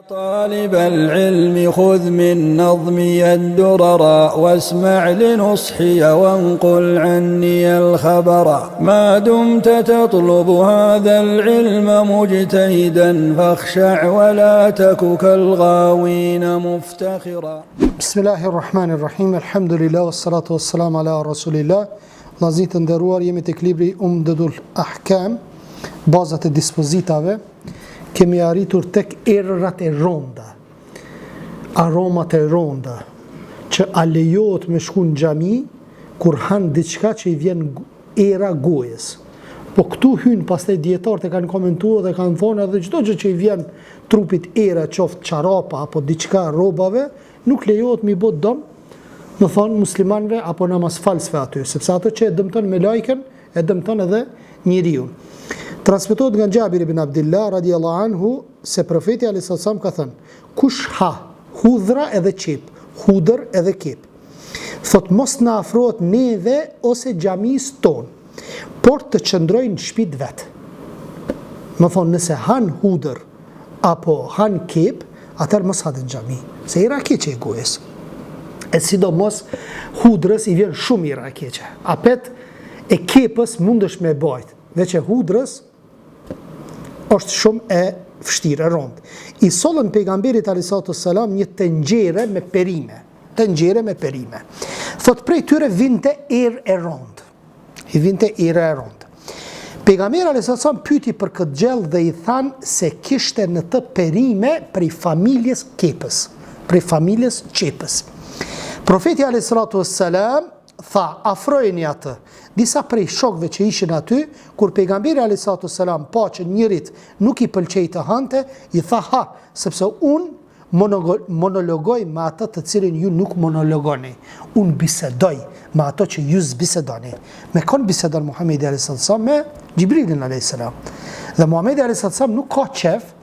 طالب العلم خذ من نظمي الدررا واسمع لنصحي وانقل عني الخبر ما دمت تطلب هذا العلم مجتهدا فاخشع ولا تك كالغاوين مفتخرا بسم الله الرحمن الرحيم الحمد لله والصلاة والسلام على رسول الله Vllazën të nderuar, jemi tek libri Umdetul Ahkam, bazat e dispozitave, kemi arritur tek erërat e ronda, aromat e ronda, që a lejohet me shku në xhami, kur han diçka që i vjen era gojës. Po këtu hynë pastaj dijetarët e kanë komentuar dhe kanë thonë edhe çdo gjë që i vjen trupit era, qoftë çarapa apo diçka rrobave, nuk lejohet me i bo dëm, domethonë muslimanëve apo namazfalësve aty, sepse ato që e dëmton melajken, e dëmton edhe njeriun. Transmetohet nga Xhabir ibn Abdullah radiallahu anhu se profeti alayhis salam ka thënë: Kush ha hudhra edhe qepë, hudër edhe qepë, thot mos na afrohet neve ose xhamisë tonë, por të qëndrojë në shtëpi të vet. Domethonë nëse han hudër apo han qepë, atëherë mos hajde në xhami, se era e keqe e gojës. E sidomos hudrës i vjen shumë era e keqe. Apet e kepës mundesh me bajt, veç e hudrës është shumë e vështirë, e rëndë. I sollën pejgamberit alayhi salatu selam një tenxhere me perime, tenxhere me perime. Thot prej tyre vinte erë e rëndë. I vinte erë e rëndë. Pejgamberi alayhi salatu selam pyeti për këtë gjellë dhe i thanë se kishte në të perime prej familjes kepës, prej familjes qepës. Profeti alayhi salatu selam tha, afrojeni atë. Disa prej shokëve që ishin aty, kur pejgamberi alayhi salatu selam pa që njërit nuk i pëlqej të hante, i tha ha, sepse unë monologoj me atë të cilin ju nuk monologoni. Unë bisedoj me ato që ju s'bisedoni. Me kon bisedon Muhamedi alayhis salam me Xhibrilin alayhis salam. Dhe Muhamedi alayhis salam nuk ka qef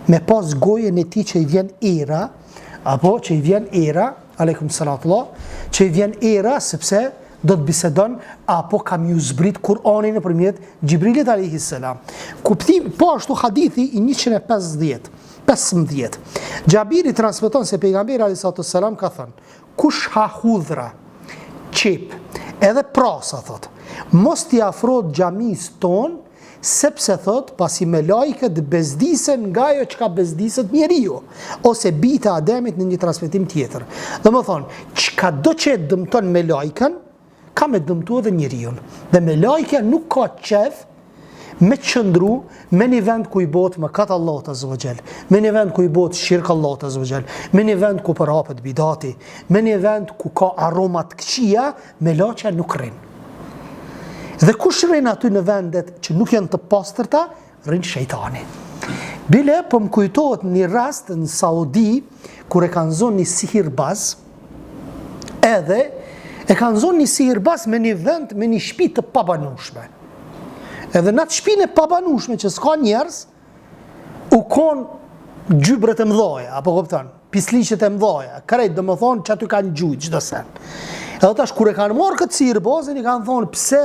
me pas gojën e tij që i vjen era, apo që i vjen era, aleikum salatullah, që i vjen era sepse do të bisedon apo ka me ju zbrit Kur'ani nëpërmjet Xhibrilit alayhi salam. Kuptim po ashtu hadithi i 150 15. Xhabiri transmeton se pejgamberi alayhi salatu selam ka thënë: Kush ha hudhra, qepë, edhe prasa thot, mos t'i afrohet xhamisë tonë, sepse thot, pasi melajket bezdisen nga ajo çka bezdiset njeriu, ose bijtë e Ademit në një transmetim tjetër. Domethonë, çka do që e dëmton melajken, ka me dëmtu edhe njeriun. Dhe melajkja nuk ka qef me qëndru me një vend ku i bohet mëkat Allahut azze ve xhel, me një vend ku i bohet shirk Allahut azze ve xhel, me një vend ku përhapet bidati, me një vend ku ka aroma të këqija, melaqja nuk rrin. Dhe kush rrin aty në vendet që nuk janë të pastërta, rrin shejtani. Bile, po më kujtohet një rast në Saudi, kur e kanë zonë një sihirbaz, edhe e kanë zonë një sihirbaz me një vend, me një shpi të pabanushme. Edhe në atë shpinë e pabanushme që s'ka njerëz, u konë gjybret e mdhoja, apo kupton, pisliqet e mdhoja, krejt domethonë që aty kanë gjujt çdo sen. Edhe tash, kur e kanë marrë këtë sihirbazin, i kanë thonë, pse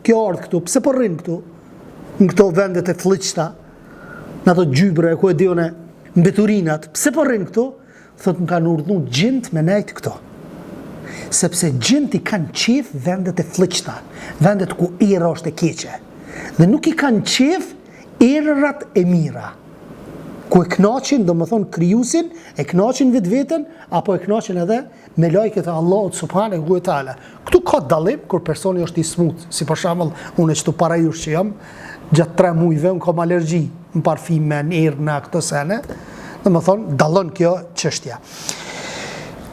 Ke ardhë këtu, pse po rrin këtu? Në këto vendet e flliqta, në ato gjybre, ku e di unë, mbeturinat, pse po rrin këtu? Thot më kanë urdhnu xhint me nejt këtu. Sepse xhint i kanë qef vendet e flliqta, vendet ku era është e keqe. Dhe nuk i kanë qef erërat e mira. Ku e knaqin, domethonë, krijusin, e knaqin vetveten, apo e knaqin edhe melajket e Allahut subhanehu ve teala. Këtu ka dallim kur personi është i smut, si për shembull unë qëtu para jush që jam, gjatë 3 muajve unë kam alergji në parfime, në erë, në këto sene. Domethonë, dallon kjo çështja.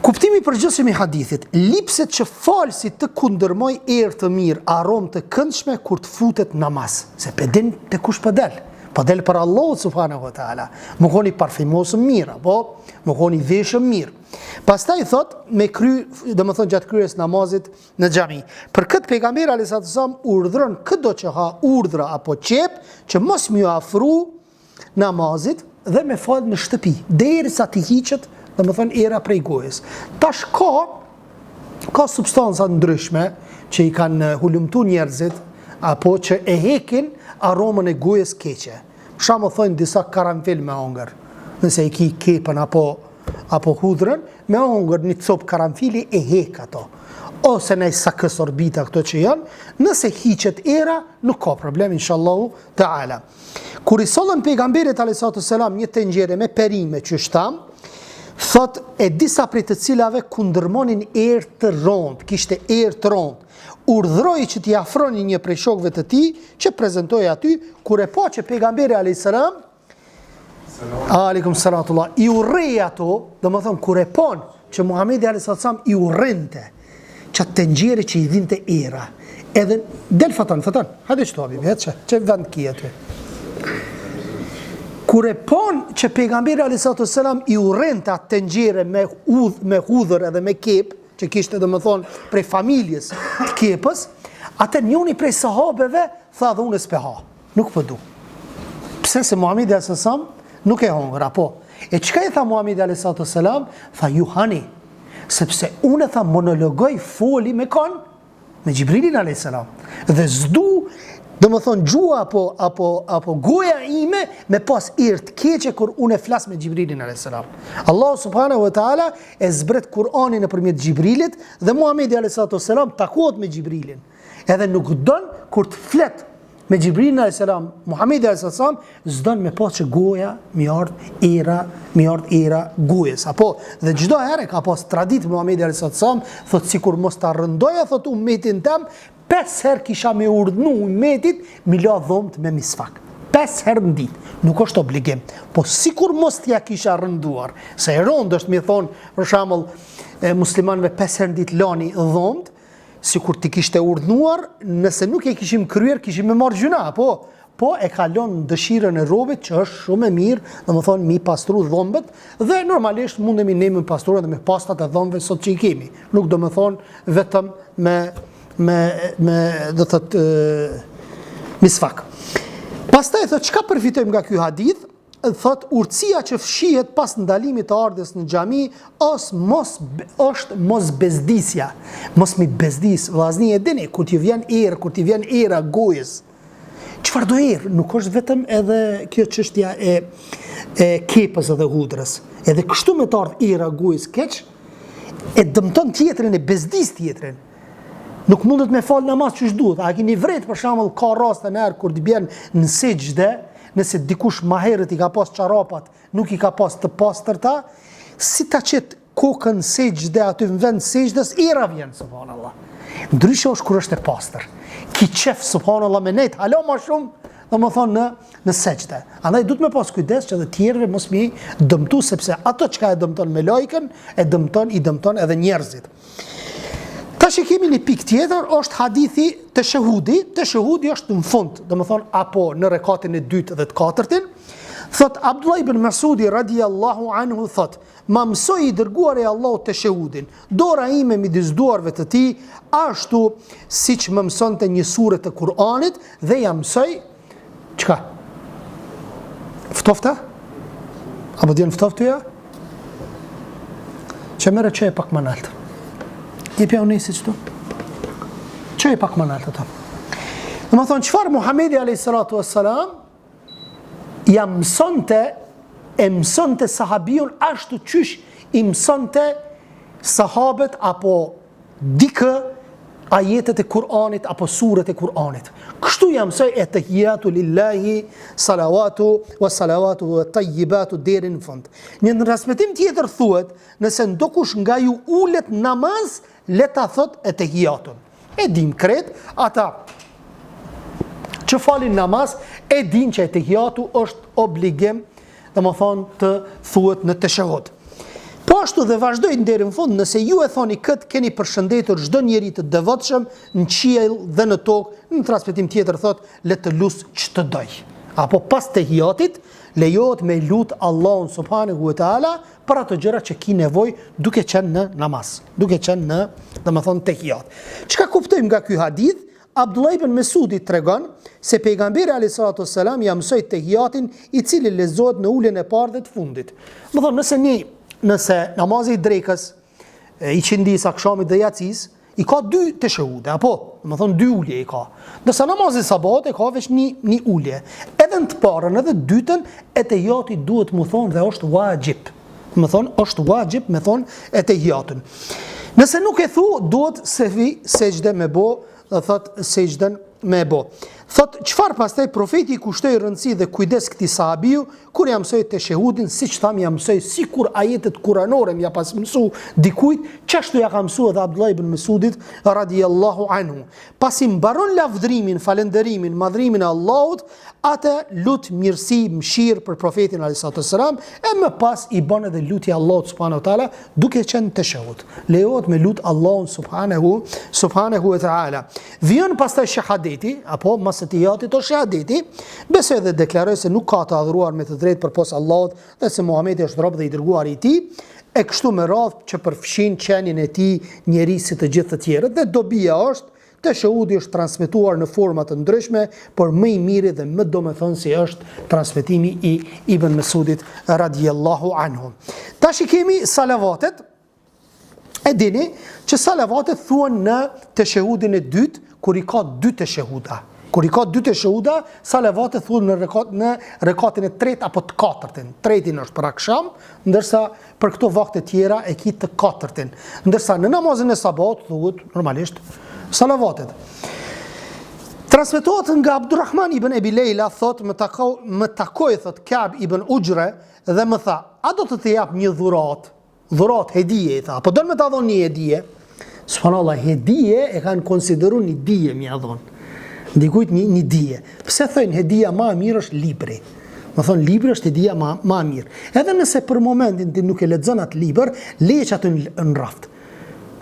Kuptimi i përgjithshëm i hadithit, lipset që falësi të kundërmoj erë të mirë, aromë të këndshme kur të futet namaz, se pe din te kush po del. Po del për Allahut subhanahu wa taala. Me kon i parfymosëm mirë, apo me kon i veshëm mirë. Pastaj thot me kry, domethonë gjatë kryerjes namazit në xhami. Për këtë pejgamberi alayhi salatu selam urdhëron këdo që ha hudhra apo qep që mos me ju afru namazit dhe me fal në shtëpi derisa t'i hiqet, domethonë era prej gojës. Tash ka ka substanca ndryshme që i kanë hulumtu njerëzit apo që e hekin aromën e gojës keqe. Për shembull thonë disa karanfil me hongër. nëse e ki kepën apo apo hudhrën, me hongër një copë karanfili e hek ato. Ose naj sakës orbita këto që janë, nëse hiqet era, nuk ka problem, inshallahu teala. Kur i sollën pejgamberit alejhi selam një tenxhere me perime qysh thamë, thot e disa prej të cilave kundërmonin erë të rondë, kishte erë të rondë. Urdhëroi që t'i afronin një prej shokëve të tij që prezantoi aty kur e pa që pejgamberi alayhis salam Alejkum salatullah i urrej ato, domethënë kur e pon që Muhamedi alayhis salam i urrente qat tenxhere që i vinte era. Edhe del Faton, Faton, hajde qëtu habibi, hajde që, që vend ki aty. Kur e pon që pejgamberi alayhis salam i urrente atë tenxhere me udh, me hudhër edhe me kep, që kishte domethënë prej familjes të kepës, atë njoni prej sahabeve tha dhe unë s'pe ha, nuk po du. Pse se Muhamedi alayhis salam nuk e hongër apo? E çka i tha Muhamedi alayhis salam? Tha ju hani, sepse unë tha monologoj foli me kon me Xhibrilin alayhis salam. Dhe s'du, domethënë gjuha apo apo apo goja ime me pas erë të keqe kur unë flas me Xhibrilin alayhis salam. Allahu subhanahu wa taala e zbret Kur'anin nëpërmjet Xhibrilit dhe Muhamedi alayhis salam takohet me Xhibrilin. Edhe nuk don kur të flet me Xhibrilin alayhis salam, Muhamedi alayhis salam s'don me pa që goja mi ardh era, mi ardh era gojës. Apo dhe çdo herë ka pas traditë Muhamedi alayhis salam, thot sikur mos ta rëndoja thot umetin tem, pesë herë kisha me urdhnu umetit mi la dhomt me misvak. Pesë herë në ditë, nuk është obligim, po sikur mos t'ja kisha rënduar, se e rëndë është mi thonë, për shembull, muslimanëve pesë herë në ditë lani dhomt, sikur t'i kishte urdhnuar, nëse nuk e kishim kryer, kishim me marrë gjynah, po, po e ka lon dëshirën e robit që është shumë e mirë, domethënë mi pastru dhëmbët dhe normalisht mundemi ne me pastru edhe me pastat e dhëmbëve sot që i kemi. Nuk domethënë vetëm me me me do të thotë misvak. Pastaj thotë çka përfitojmë nga ky hadith? Thotë urtësia që fshihet pas ndalimit të ardhjes në xhami os mos është mos bezdisja. Mos mi bezdis, vllazni e dini kur t'ju vjen erë, kur t'i vjen era gojës. Çfarë do erë, nuk është vetëm edhe kjo çështja e e kepës edhe hudrës. Edhe kështu me të ardh era gojës keq, e dëmton tjetrin, e bezdis tjetrin. Nuk mundet me fal namaz qysh duhet. A keni vrejt për shembull ka raste nëherë kur të bjen në sexhde, nëse dikush ma herët i ka pas çarapat, nuk i ka pas të pastërta, si ta qet kokën sexhde aty në vend sexhdes, era vjen subhanallah. Ndryshe është kur është e pastër. Ki qef subhanallah me nejt hala ma shumë, domethonë në në sexhde. Andaj duhet me pas kujdes që edhe tjerëve mos mi dëmtu sepse ato çka e dëmton melajken, e dëmton i dëmton edhe njerëzit. Tash e kemi një pikë tjetër, është hadithi teshehudi, teshehudi është në fund, domethonë apo në rekatin e dytë dhe të katërtin, thot Abdullah ibn Masudi radiallahu anhu thot, ma mësoi i dërguari i Allahut teshehudin, dora ime midis duarve të tij, ashtu siç më mësonte një sure të Kur'anit dhe ja mësoi Çka? Ftofta? Apo t'vjen ftoftë ja? Që merre çoje pak më nalt. Jepja unë si qëtu. Çoje pak më nalt ato. Domethonë, çfarë Muhammedi a.s. ja mësonte, e mësonte sahabiun ashtu qysh i mësonte sahabet apo dikë ajetet e Kur'anit apo suret e Kur'anit. Kështu ja mësoi etehijatu lillahi, salavatu, wa salavatu wa tajibatu deri në fund. Një transmetim tjetër thuhet, nëse ndokush nga ju ulet namaz, le ta thot etehijatun. E dim krejt, ata që falin namaz, e din që etehijatu është obligim domethonë të thuhet në teshehud. Po ashtu dhe vazhdoi deri në fund, nëse ju e thoni këtë, keni përshëndetur çdo njeri të devotshëm në qiell dhe në tokë, në transmetim tjetër thot, le të lus ç'të doj. Apo pas tehijatit, lejohet me lut Allahun subhanahu wa taala për ato gjëra që ki nevojë duke qenë në namaz, duke qenë në, domethonë tehijat. Çka kuptojmë nga ky hadith? Abdullah ibn Mesudi tregon se pejgamberi alayhi salatu wassalam ja mësoi tehijatin i cili lexohet në uljen e parë dhe të fundit. Domethonë nëse një nëse namazi i drekës, iqindisë, akshamit dhe jacisë, i ka dy teshehude, apo? Domethonë dy ulje i ka. Ndërsa namazi i sabahut e ka veç një, një ulje. Edhe në të parën edhe të dytën, etehijati duhet m'u thonë dhe është vaxhib. Domethonë, është vaxhib me thonë etehijatin. Nëse nuk e thu, duhet sehvi sexhde me bo, dhe thot sexhden me bo. Thot, çfarë pastaj profeti i kushtoi rëndësi dhe kujdes këtij sahabiu, kur ja mësoi teshehudin, siç thamë ja mësoi sikur ajetet kuranore me ja pas mësu dikujt, qashtu ja ka mësu edhe Abdullah ibn Mesudit, radijallahu anhu. Pasi mbaron lavdrimin, falënderimin, madhrimin e Allahut, atë lut mirësi, mëshirë për profetin alejhi salatu selam, e më pas i bën edhe lutje Allahut subhanahu wa taala duke qenë teshehud. Lejohet me lut Allahun subhanahu subhanahu wa taala. Vijon pastaj shahadeti, apo mas etijatit o shahadeti, besoj dhe deklaroj se nuk ka të adhuruar me të drejtë përpos Allahut dhe se Muhamedi është rob dhe i dërguari i tij, e kështu me radhë që përfshin qenien e tij njeri si të gjithë të tjerët dhe dobia është Teshehudi është transmetuar në forma të ndryshme, por më i miri dhe më domethënësi është transmetimi i Ibn Mesudit radijallahu anhu. Tash i kemi salavatet. E dini që salavatet thuhen në teshehudin e dytë kur i ka dy teshehuda. Kur i ka dy teshehuda, salavatet thuhen në rekat në rekatin e tretë apo të katërtin. Tretin është për aksham, ndërsa Për këto vakte tjera e ki të katërtin. Ndërsa në namazin e sabahut thuhet normalisht salavatet. Transmetohet nga Abdurrahman ibn Ebi Lejla, thot, më, tako, më takoi, thot, Kab ibn Uxhre, dhe më tha, a do të të jap një dhuratë? Dhuratë, hedije, i tha, apo don me ta dhonë një hedije? Subhanallah, hedije e kanë konsideru një dije me ia dhonë. Dikujt një, një dije. Pse thojnë hedija ma e mirë është libri? Domethonë, libri është hedija ma, ma e mirë. Edhe nëse për momentin ti nuk e lexon atë libër, leje qaty në, në raft.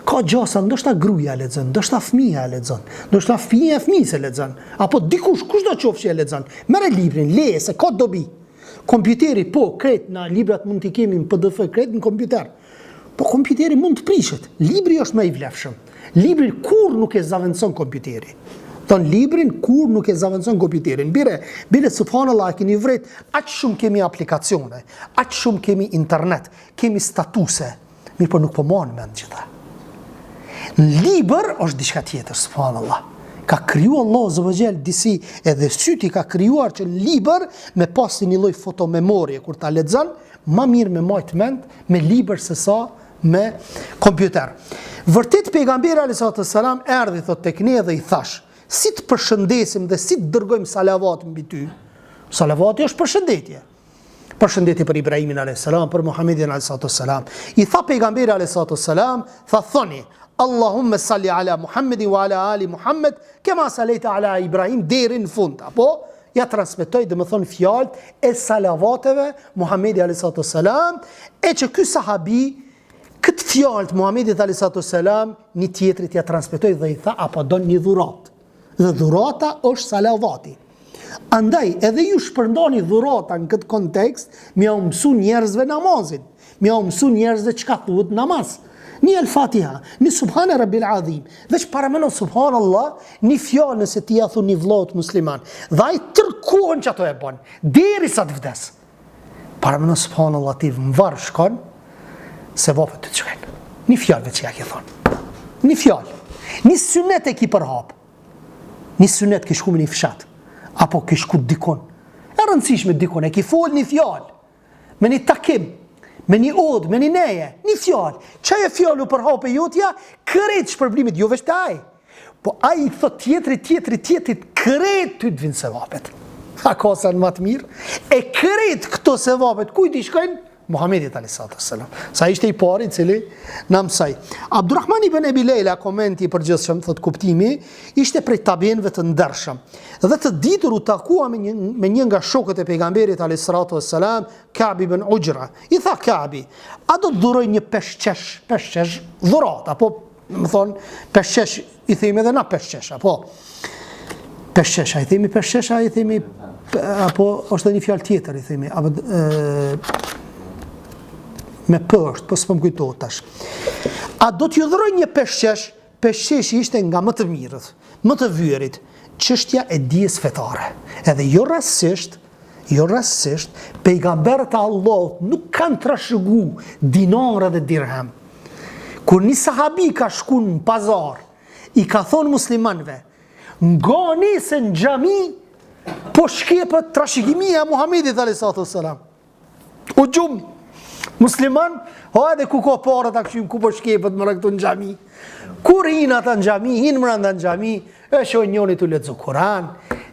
Ka gjasa, ndoshta gruja e lexon, ndoshta fëmija e lexon, ndoshta fëmija e fëmijës e lexon, apo dikush, kushdo qoftë që e lexon. Merre librin, leje se ka dobi. Kompjuteri, po, krejt, na librat mund t'i kemi në PDF, krejt në kompjuter. Po kompjuteri mund të prishet. Libri është më i vlefshëm. Librin kurrë nuk e zavendëson kompjuteri. Thon librin kurrë nuk e zavendëson kompjuterin. Bile, bile subhanallah e keni vrejt, aq shumë kemi aplikacione, aq shumë kemi internet, kemi statuse. Mirëpo nuk po mahen mend gjitha. Në libër është diçka tjetër, subhanallah. Ka kriju Allahu azze ve xhel disi edhe sytë i ka krijuar që në libër me pas një lloj fotomemorie kur ta lexon, Ma mirë me majt mend me libër se sa me kompjuter. Vërtet pejgamberi alejhi salatu selam erdhi thot tek ne dhe i thash, si të përshëndesim dhe si të dërgojmë salavat mbi ty. Salavati është përshëndetje. Përshëndetje për Ibrahimin alayhis salam, për Muhamedin alayhis salam. I tha pejgamberi alayhis salam, tha thoni, Allahumma salli ala Muhammedin wa ala ali Muhammed, kema salejta ala Ibrahim deri në fund. Apo Ja transmetoi domethënë fjalët e salavateve Muhamedi alayhi salatu selam, e që ky sahabi këtë fjalë të Muhamedit alayhi salatu selam një tjetrit ja transmetoi dhe i tha apo don një dhuratë. Dhe dhurata është salavati. Andaj edhe ju shpërndani dhurata në këtë kontekst, me jau mësu njerëzve namazin. Me jau mësu njerëzve çka thuhet namaz. Një El Fatiha, një Subhane Rabbil Adhim, veç parameno Subhanallah, një fjalë nëse ti ja thu një vllaut musliman, dhe ai tërë kohën qato e bon, derisa të vdes. Parameno Subhanallah ti në varr shkon, sevapet të shkojnë. Një fjalë veç ja ke thonë. Një fjalë. Një synet e ki përhap. Një synet ki shku me një fshat, apo ki shku dikun. E rëndësishme dikun, e ki fol një fjalë. me një takim, me një odë, me një neje, një fjalë, qajo fjalë u përhap e jotja, krejt shpërblimet, jo veç te ai, po ai i thot tjetrit, tjetrit, tjetrit, krejt ty të vinë sevapet. A ka sen ma të mirë? E krejt këto sevapet, kujt i shkojnë? Muhammedit a.s. Se ai ishte i pari i cili na mësoi. Abdurrahman ibn Ebi Lejla, komenti i përgjithshëm, thot kuptimi, ishte prej tabiinëve të ndershëm. Dhe të ditur u takua me një, me një nga shokët e pejgamberit alayhis salatu wassalam, Ka'b ibn Ujra. I tha Ka'bi, a do të dhuroj një peshqesh, peshqesh dhuratë, apo domethonë, peshqesh, i themi edhe na peshqesh, apo peshqesh, a i themi peshqesh, a i themi, apo është edhe një fjalë tjetër, i themi, apo, e, me p është, po s'po më kujtohet tash. A do t'ju dhuroj një peshqesh, Peshqeshi ishte nga më të mirët, më të vyerit, çështja e dijes fetare. Edhe jo rastësisht, jo rastësisht, pejgamberët e Allahut nuk kanë trashëgu dinarë dhe dirhem. Kur një sahabi ka shku në pazar, I ka thonë muslimanëve, ngani se në xhami po shkepet trashëgimia e Muhamedit alayhi salatu wassalam. U gjum musliman, hajde ku ka pare ta kqyrim ku po shkepet more këtu në xhami. Kur hinë ata në xhami, hinë mrenda në xhami, e shohin njëri tu lexu Kur'an,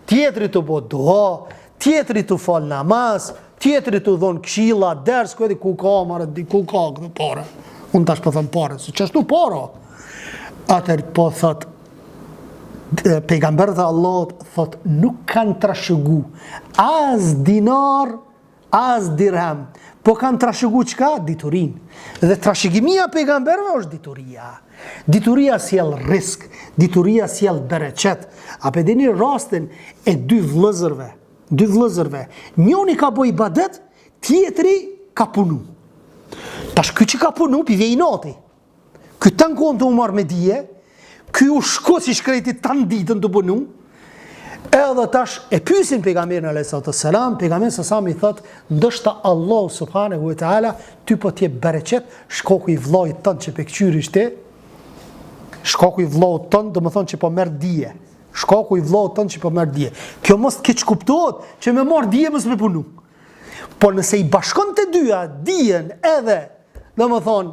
tjetri tu bo dua, tjetri tu fal namaz, tjetri tu dhon këshilla, ders, ku edhe ku ka marrë, di ku ka këtu pare. Unë tash po them pare, se qashtu pare. Atëherë po thot pejgamberët e Allahut thot nuk kanë trashëgu as dinar As dirhem, po kanë trashëgu çka? Diturinë. Dhe trashëgimia e pejgamberëve është dituria. Dituria sjell rrisk, dituria sjell bereqet. A pe dini rastin e dy vëllezërve, dy vëllezërve, njoni ka bo ibadet, tjetri ka punu. Tash ky që ka punu, p'i vjen inati. Ky tanë kohën tu u marrë me dije, ky u shkoq i shkreti tanë ditën tu punu, edhe tash e pysin pejgamberin alayhi salatu selam, pejgamberi sa i thot, ndoshta Allahu subhanahu wa taala ty po t'jep bereqet shkaku i vllait tënd që pe kqyrish ti, shkaku i vllait tënd, domethënë që po merr dije. Shkaku i vllait tënd që po merr dije. Kjo mos të keqkuptohet që me marr dije mos me punu. Po nëse i bashkon të dyja, dijen edhe, domethënë,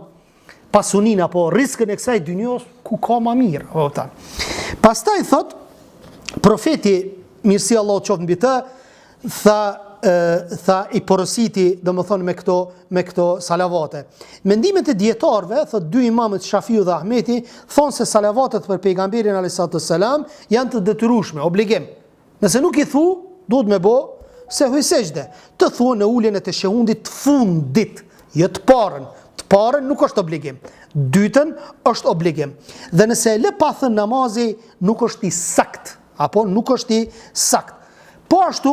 pasuninë apo riskën e kësaj dynjos, ku ka ma mirë, o ta. Pastaj thot, profeti, mirësia e Allahut qoftë mbi të, tha, e, tha i porositi, domethënë, me këto, me këto salavate. Mendimet e dijetarëve, thot dy imamët Shafiu dhe Ahmeti, thonë se salavatet për pejgamberin a.s. janë të detyrueshme, obligim. Nëse nuk i thu, duhet me bo sehvi sexhde. Të thuhen në uljen e teshehudit të fundit, jo të parën. Të parën nuk është obligim. Dytën është obligim. Dhe nëse e lë pa thënë namazi, nuk është i sakt. Apo nuk është i sakt. Po ashtu,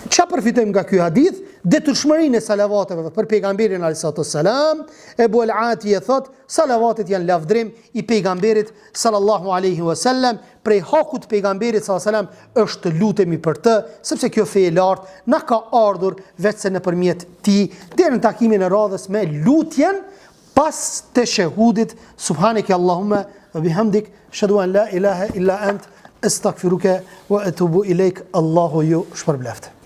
ça përfitojmë nga ky hadith? Detyrshmërinë e salavateve për pejgamberin alayhi salatu selam, Ebu El Atije thot, salavatet janë lavdrim i pejgamberit sallallahu alaihi wasallam, prej hakut të pejgamberit sallallahu alaihi wasallam është të lutemi për të, sepse kjo fe e lartë na ka ardhur veçse nëpërmjet tij, deri në takimin e radhës me lutjen pas teshehudit, subhaneke Allahumma wa bihamdik, ashhadu an la ilaha illa ant, astaghfiruka wa atubu ilaik, Allahu ju shpërbleftë.